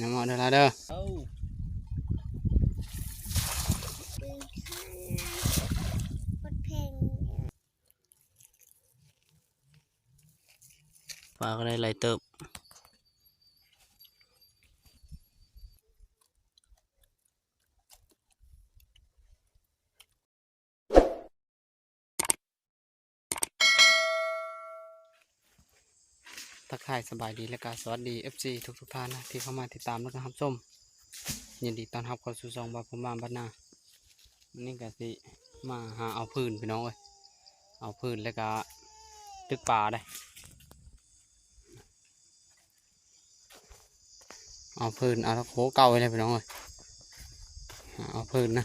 ຍາມເອົາເດີລາເດີ. ເອົາ ປາກໍໄດ້ຫຼາຍເຕີບ. ທັກທາຍສະບາຍດີ ແລະກະສະຫວັດດີ ເອັຟຊີ ທຸກໆທ່ານນະ ທີ່ເຂົ້າມາຕິດຕາມ ແລະກະຮັບຊົມ. ຍິນດີຕ້ອນຮັບເຂົ້າສູ່ຊ່ອງບ່າວພູມບ້ານນາ. ມື້ນີ້ກະຊິມາຫາເອົາຟືນພີ່ນ້ອງເອີຍ, ເອົາຟືນແລະກະຕຶກປາເດ້. ເອົາຟືນ ເອົາລະໂຄເກົ່ານີ້ແຫຼະພີ່ນ້ອງເອີຍ, ເອົາຟືນນະ.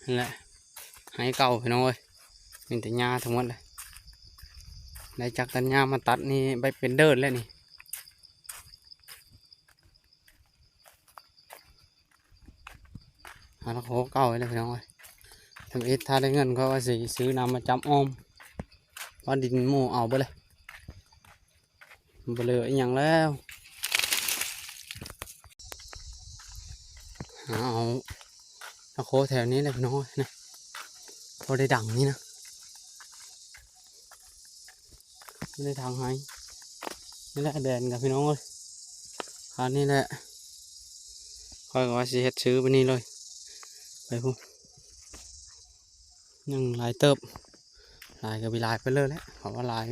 ນີ້ແຫຼະ ໄຮ່ເກົ່າພີ່ນ້ອງເອີຍ, ມີແຕ່ຫຍ້າທັງໝົດເລີຍ. ໄດ້ຈັກຕັດຫຍ້າມາຕັດນີ້ ໄປເປັນເດີ່ນແລ້ວນີ້. ຫາລະໂຄເກົ່ານີ້ແຫຼະພີ່ນ້ອງເອີຍ. ທຳອິດຖ້າໄດ້ເງິນຂ້ອຍວ່າຊິຊື້ນ້ຳມາຈຳອ້ອມວ່າດິນໝູ່ເອົາເບິດເລີຍ. ບໍ່ເຫຼືອອີ່ຫຍັງແລ້ວ. ຫາເອົາລະໂຄແຖວນີ້ແຫຼະພີ່ນ້ອງເອີຍນະ, ພໍໄດ້ດັງນີ້ນະ, ບໍ່ໄດ້ທາງໃຫ້. ນີ້ແຫຼະແບນກັນພີ່ນ້ອງເອີຍ, ຄາວນີ້ແຫຼະ ຂ້ອຍກໍວ່າຊິເຮັດຊື້ໄປນີ້ເລີຍ, ໄປພຸ້ນ. ຍັງຫຼາຍເຕີບ, ຫຼາຍກໍບິລາຍໄປເລີຍແຫຼະ ເພາະວ່າຫຼາຍ.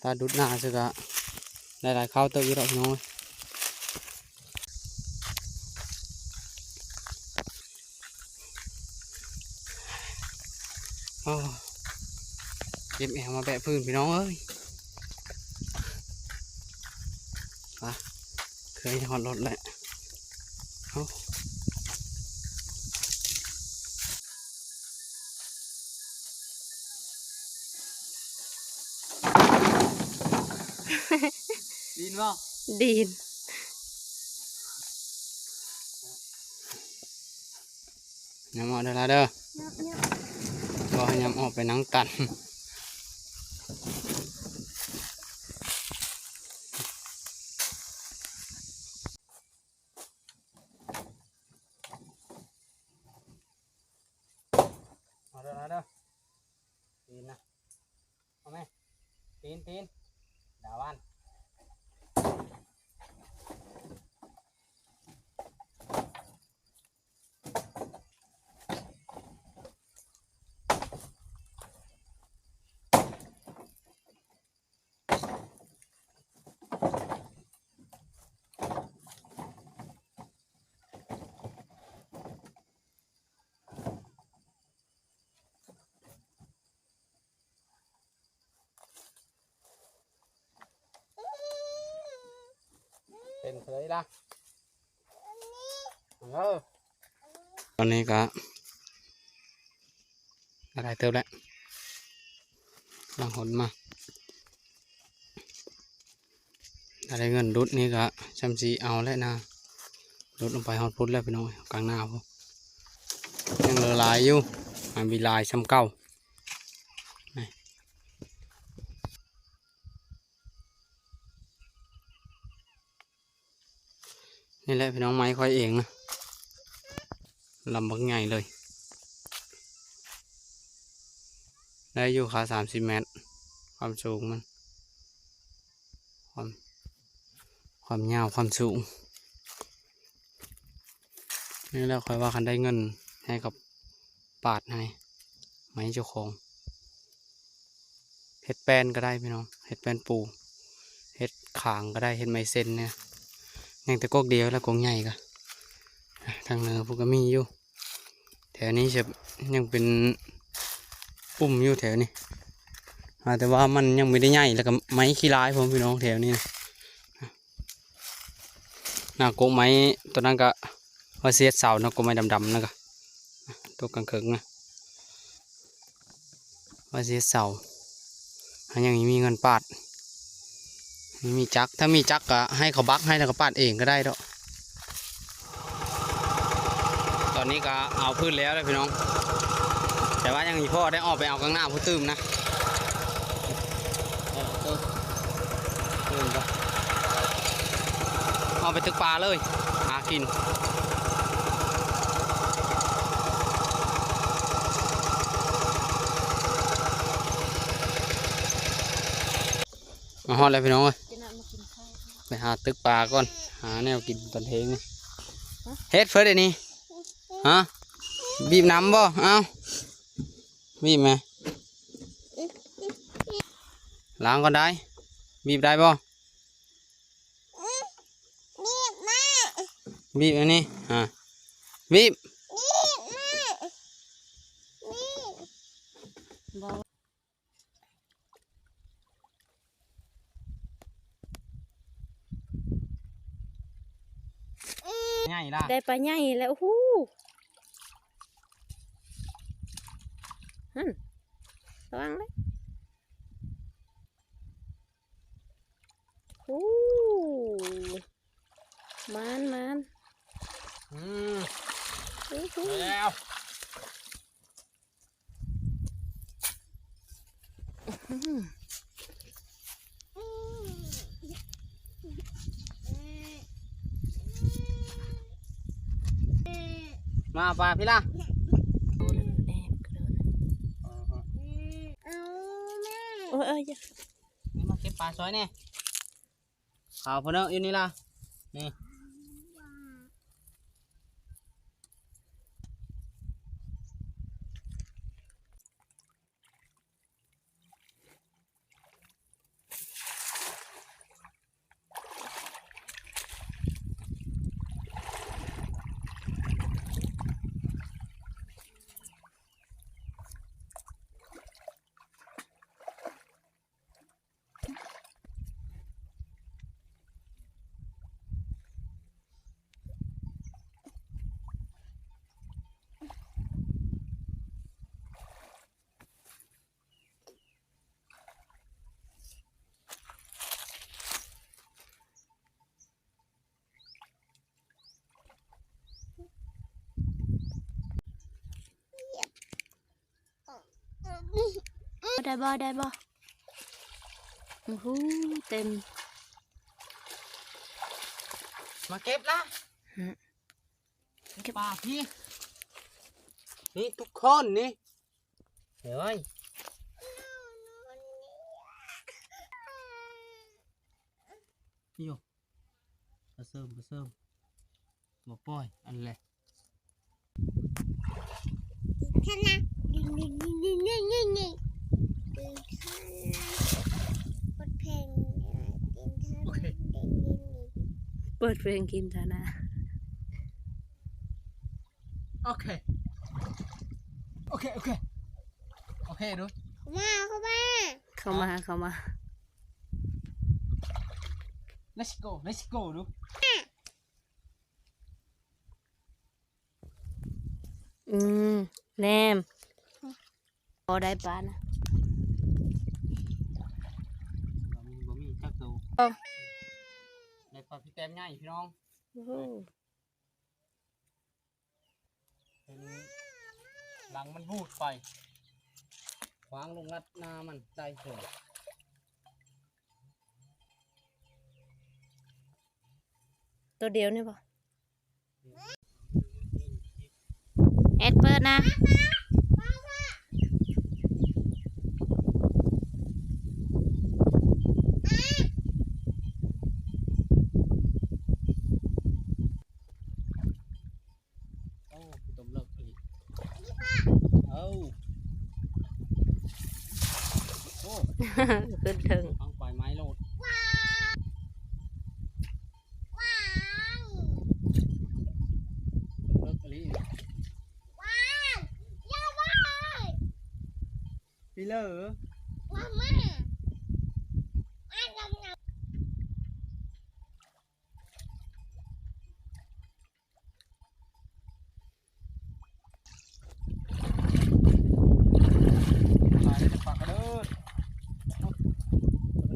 ຖ້າດຸດໜ້າຊິກະໄດ້ຫຼາຍຄາວເຕີບຢູ່ດອກພີ່ນ້ອງເອີຍ. ໂອ້ ເຈັບແອວມາແບກຟືນພີ່ນ້ອງເອີຍ. ໄປ ເຄີຍຮອດລົດແລ້ວ. ເອົາ ດີນບໍ່? ດີນ. ຍາມອອກເດີລາເດີ. ຍາມ ຍາມ ບໍ່ໃຫ້ຍາມອອກໄປນຳກັນ. ເອົາເດີ ເອົາເດີ ຕີນນະ ເອົາແມ່ ຕີນ ຕີນ ດາວັນ. ເປັນເລີຍລະ. ເອີ ຕອນນີ້ກະ ກະຫຼາຍເຕີບແລ້ວ ຫຼັງຫົນມາ. ຖ້າໄດ້ເງິນດຸດນີ້ກະຊ່ຳຊິເອົາແຫຼະນະ, ດຸດລົງໄປຮອດພຸ້ນແລ້ວພີ່ນ້ອງເອີຍ ກາງໜ້າພຸ້ນ. ຍັງເຫຼືອຫຼາຍຢູ່ ຫາມີຫຼາຍຊ່ຳເກົ່າ. ນີ້ແຫຼະພີ່ນ້ອງ ໄມ້ຂ້ອຍເອງນະ ລຳບັກໃຫຍ່ເລີຍ. ໄດ້ຢູ່ຄ່າສາມສິບແມັດ ຄວາມສູງມັນ ຄວາມ ຄວາມຍາວ ຄວາມສູງ. ນີ້ແຫຼະ ຂ້ອຍວ່າຄັນໄດ້ເງິນໃຫ້ເຂົາປາດໃຫ້ ໄມ້ເຈົ້າຂອງ. ເຮັດແປ້ນກໍໄດ້ພີ່ນ້ອງ ເຮັດແປ້ນປູ ເຮັດຂາງກໍໄດ້ ເຮັດໄມ້ເຊັນນີ້. ຍັງແຕ່ກົກດຽວແລ້ວ ກົກໃຫຍ່ກະ ທາງເໜືອພຸ້ນກໍມີຢູ່. ແຖວນີ້ຈະຍັງເປັນປຸ່ມຢູ່ແຖວນີ້ ອາ ແຕ່ວ່າມັນຍັງບໍ່ໄດ້ໃຫຍ່ ແລ້ວກໍໄມ້ຂີ້ລາຍພ້ອມພີ່ນ້ອງ ແຖວນີ້ນະ. ໜ້າກົກໄມ້ຕົວນັ້ນກະວ່າຊິເຮັດເສົາເນາະ ກົກໄມ້ດຳໆນັ້ນກະ ຕົວກາງເຄິ່ງນະ ວ່າຊິເຮັດເສົາ ຫາຍັງບໍ່ມີເງິນປາດ ບໍ່ມີຈັກ ຖ້າມີຈັກກະໃຫ້ເຂົາບັກໃຫ້ ແລ້ວກໍປາດເອງກໍໄດ້ດອກ. ຕອນນີ້ກະເອົາຟືນແລ້ວແຫຼະພີ່ນ້ອງ ແຕ່ວ່າຍັງອີ່ພໍ່ໄດ້ອອກໄປເອົາກາງໜ້າຜູ້ຕື່ມນະ. ເອີ ໂຕ ເອົາໄປຕຶກປາເລີຍ ຫາກິນ. ມາຮອດແລ້ວພີ່ນ້ອງເອີຍ ໄປຫາຕຶກປາກ່ອນ ຫາແນວກິນຕອນເທີ່ຍງນີ້. ເຮັດເພິ່ນໄດ້ນີ້ ຮະ ບີບນ້ຳບໍ່? ເອົ້າ ບີບແມ ລ້າງກ່ອນໄດ້ ບີບໄດ້ບໍ່? ບີບມາ ບີບອັນນີ້ ຮະ ບີບ ບີບມາ ບີບ. ໃຫຍ່ລະ ໄດ້ປາໃຫຍ່ແລ້ວ ໂອ້ໂຫ ຫັ້ນ ລະວັງເດີ ໂອ້ ໝານ ໝານ ອືມ ໂອ້ໂຫ ໄດ້ແລ້ວ. ມາເອົາປາພີ້ລະ ໂອ້ຍ ເອົາແມ່ ໂອ້ຍ ເອີ ຢ່າ ນີ້ມາເກັບປາຊ່ອຍແດ່. ຂາວພຸ້ນເນາະ ຢູ່ນີ້ລະ ນີ້ ໄດ້ບໍ່ ໄດ້ບໍ່? ໂອ້ໂຫ ເຕັມ ມາເກັບລະ ຫື ເກັບປາພີ້ ນີ້ທຸກຄົນນີ້ ເອີຍ ໂຍ ປາເສີມ ປາເສີມ ບໍ່ປ່ອຍ ອັນແຫຼະ ເປີດເພງ ເປີດເພງກິນທານາ. ໂອເຄ ໂອເຄ ໂອເຄ ໂອເຄ ດູ ເຂົ້າມາ ເຂົ້າມາ ເຂົ້າມາ ເຂົ້າມາ Let's go Let's go ດູ ອືມ ແນມ ພໍໄດ້ປານະ ບໍ່ມີ ບໍ່ມີຈັກໂຕ ໄດ້ປາພີ້ແຕ້ມໃຫຍ່ພີ່ນ້ອງ ໂອ້ໂຫ. ເຫັນຫຼັງມັນບູດໄປ ຂວາງລົງລັດໜ້າມັນໄດ້ເຖິງ ໂຕດຽວນີ້ບໍ່? ແອດເປີດນະ. ໂອ້ ຕົມເລິກອີ່ຫຼີ ເອົ້າ ໂອ້ ຂຶ້ນເທິງ ຟັງໄຟໄມ້ໂລດ ວ້າວ ວ້າວ ຕົມເລິກອີ່ຫຼີ ວ້າວ ຢ່າໄປ ພີ່ເລີ ວ້າວ ມາ ມາ ຫຼາຍແຕ່ປາກະເດີດ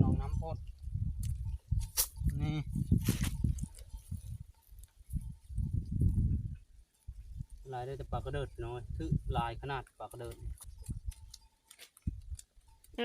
ນ້ອງນ້ຳໂພດ ນີ້ ຫຼາຍໄດ້ແຕ່ປາກະເດີດ ພີ່ນ້ອງເອີຍ ຖືຫຼາຍຂະໜາດປາກະເດີດ ເອີ.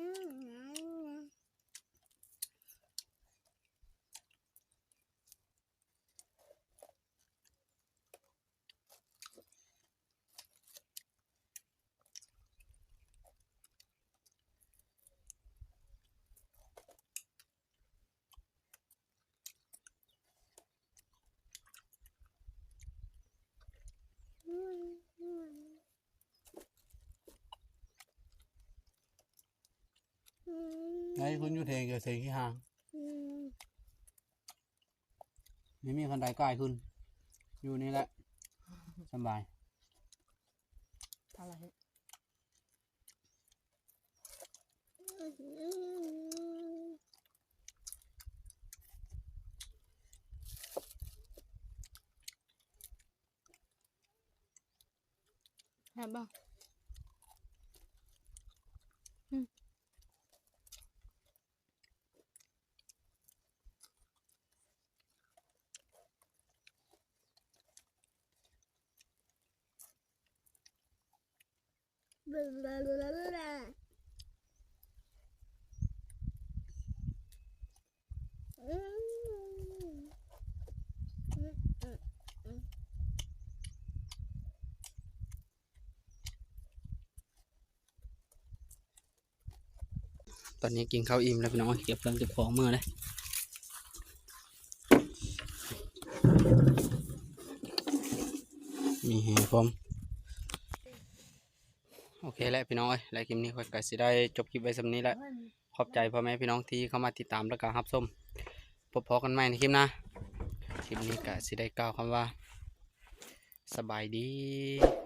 ມ ໄດ້ຂຶ້ນຢູ່ເທິງກໍເທິງທີ່ຫ່າງ ອືມ ນີ້ມີຄັນໄດກ້າຍຂຶ້ນ ຢູ່ນີ້ແຫຼະ ສະບາຍ ພາລະເຮັດ ແຊບບໍ່? ອືມ ຕອນນີ້ກິນເຂົ້າອີ່ມແລ້ວພີ່ນ້ອງ ເກັບເຄື່ອງເກັບຂອງເມືອເດ້ ມີແຮງພ້ອມ. ໂອເຄແຫຼະພີ່ນ້ອງເອີຍ ແລະ ຄລິບນີ້ຂ້ອຍກໍຊິໄດ້ຈົບຄລິບໄວ້ສ່ຳນີ້ແຫຼະ ຂອບໃຈພໍ່ແມ່ພີ່ນ້ອງທີ່ເຂົ້າມາຕິດຕາມ ແລະ ກໍຮັບຊົມ ພົບພໍ້ກັນໃໝ່ໃນຄລິບໜ້າ ຄລິບນີ້ກໍຊິໄດ້ກ່າວຄຳວ່າ ສະບາຍດີ.